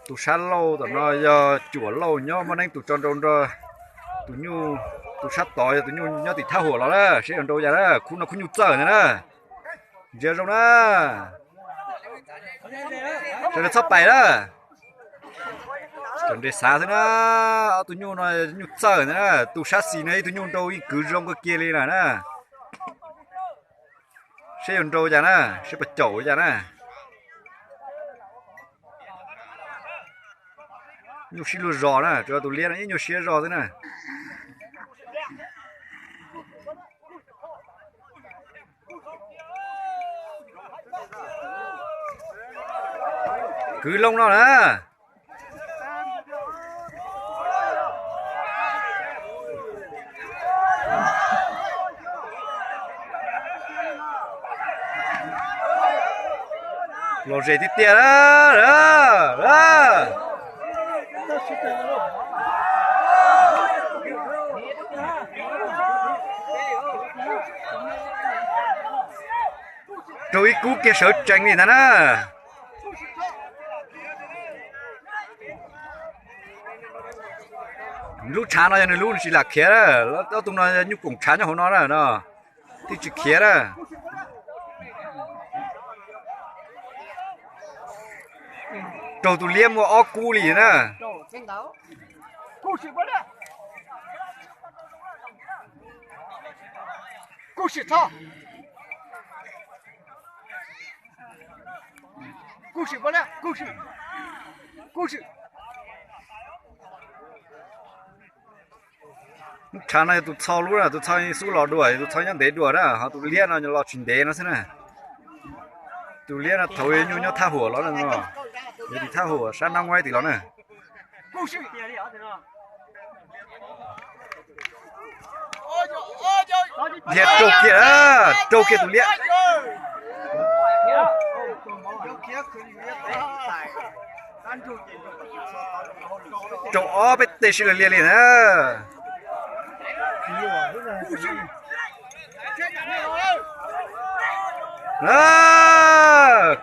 Tus sab laug tom no yog Cuam Lauj nyob Mob Neeb, tus tso nrau nrog tus nyuj, tus sab tod yog tus nyuj nyob tim Thab Huam los na, seb yuav nrau cas na, khub no khub nyuj txawj ntag na. Ntsia zoo na, sawv daws txhob pais na, cov nres xav xwb na. Ob tug nyuj no nyuj txawj ntag na, tus sab xis no ib tug nyuj nrau ib kwv zoo kawg kiag li na. Seb yuav nrau cas na, seb puas caum cas na. Nyuaj siab luag zog na, tsuas yog tus liab no ib nyuag siab zog xwb na. Kwv Looj no na. Lom zem tiag tiag. Raug ib kub kiag sawv tsees li ntag na. Lub tshav no yog nws lub, nws tsis lam khiav na. Ob tug no nyuj koom tshav nyob hauv no na, no thiaj tsis khiav na. Raug tus liab muaj ob kub li na. Lub tshav no yog tus txho lub na, tus txho xub los dua, tus txho nyob ntev dua na, ho tus liab no los tsis ntev no xwb na. Tus liab no thaum nyuj nyob Thaj Huam los no, yog tim Thaj Huam sab Nab Nguaib tim los na. Dhia raug kiag, raug kiag tus liab. Raug ob peb teg sib law liag li na.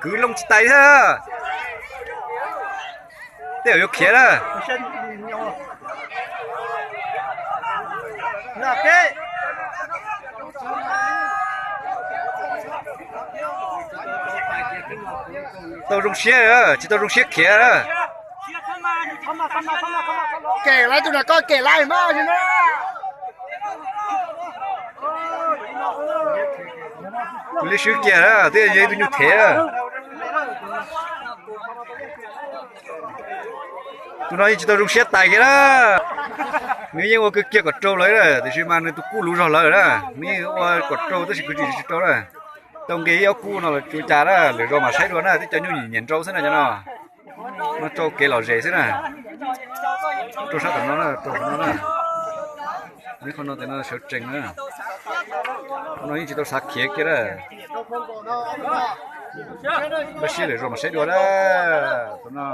Kwv Looj tsis tais thiab. Tej zaum yuav khiav na. Tau zoo siab, tsis tau zoo siab khiav. Kem lawv tus no koj kem lawv mas. Tus liab swb kiag na, twb yog ib tug nyuj thev. Tus no yeej tsis tau zoo siab tais kiag na. Nws yeej ua kiag kiag kom rau lawv na, tiam sis mas nws tus kuj luv zog lawm na. Nws yeej ua kom rau tab sis kwv tsis tsis rau na. Tau nqe ib ob kub no los tsis ua cas na, lwm zaus mam saib dua na, twb cov nyuj nyiam nyiam nrau xwb na cov no. No rau kev lom zem xwb na. Rau sab tom no na, rau qhov no na. Neb qhov no tes no sawv tsees na. Qhov no yeej tsis tau xav khiav kiag na. Npaj siab lwm zaus mam saib dua na. Tus no.